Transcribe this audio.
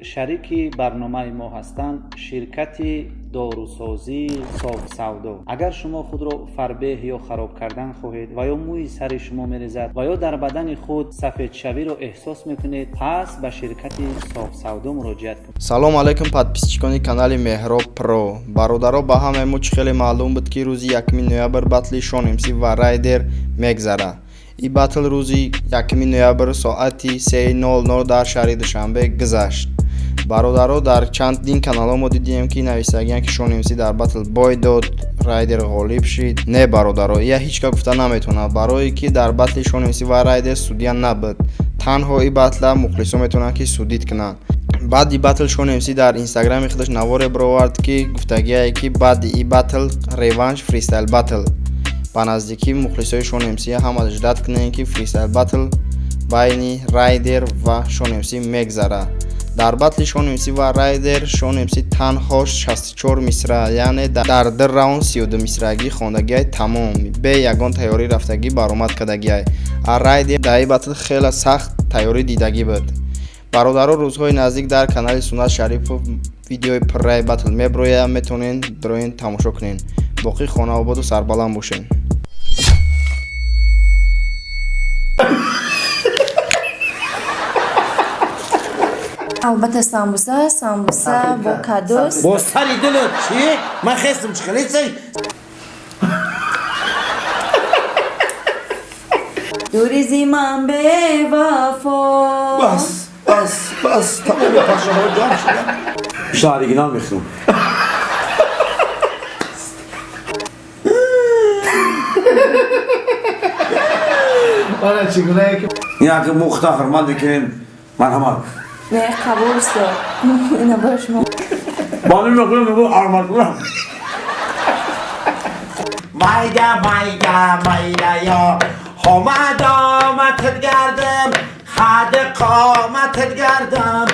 Шарики барномаи мо ҳастанд ширкати дорусозии Софсавдо. Агар шумо худро фарбеҳ ё хароб кардан хоҳед ва ё мӯи сари шумо мерезад ва ё дар бадани худ сафедшавиро эҳсос мекунед, пас ба ширкати Софсавдо муроҷиат кунед. Салом алайкум, подписчикони канали Меҳроб Про. Бародаро, ба ҳамаи мо чӣ хеле маълум буд, ки рӯзи 1 ноябр батли Шон МС ва Райдер мегзарад. Ин батл рӯзи 1 ноябр соати 3:00 дар шаҳри Душанбе гузашт. Бародаро, дар чандин каналҳо мо дидем, ки нависагиянд, ки Шон МС дар батл бой дод, Райдер ғолиб шид. Не, бародаро, ия ҳеҷ кас гуфта наметавонад, барое ки дар батли Шон МС ва Райдер судья набуд. Танҳо ин батла мухлисон метавонанд, ки судить кунанд. Баъди батл Шон МС дар инстаграми худаш наворе баровард, ки гуфтагие, ки баъди ин батл реванш, фристайл батл. Ба наздикӣ мухлисои Шон МС ҳама ждать кунем, ки фристайл батл байни Райдер ва Шон МС мегзарад. Дар батли Шон МС ва Райдер Шон МС танҳо 64 мисра, яъне дар ду раунд 32 мисрагӣ хондагиай, тамом, бе ягон тайёрӣ рафтагӣ баромад кардагиай. А Райдер дар ин батл хеле сахт тайёрӣ дидагӣ буд. Бародаро, рӯзҳои наздик дар канали Суннат Шарипов видеои пурраи батл меброяд, метавонед бироен, тамошо кунед. Боқӣ хонаободу сарбаланд бошед. Албатта, самбуса, самбуса бо кадус. Бо сари дилот чӣ? Ман хестам, чӣ хеле? Дури ман бевафо. Бас, бас, бас, тамоми пашаҳо ҷамъ шуданд. Бишта оригинал мехӯрам. Ана чӣ гунае ки Ин ки мухта ҳурмат мекунем, марҳамат. Не, қабул, устод. Ина бо шумо. Бо мехӯрам, мегӯ арматура. Майда, майда, майда, ё омад, омадат гардам, қад қоматат гардам.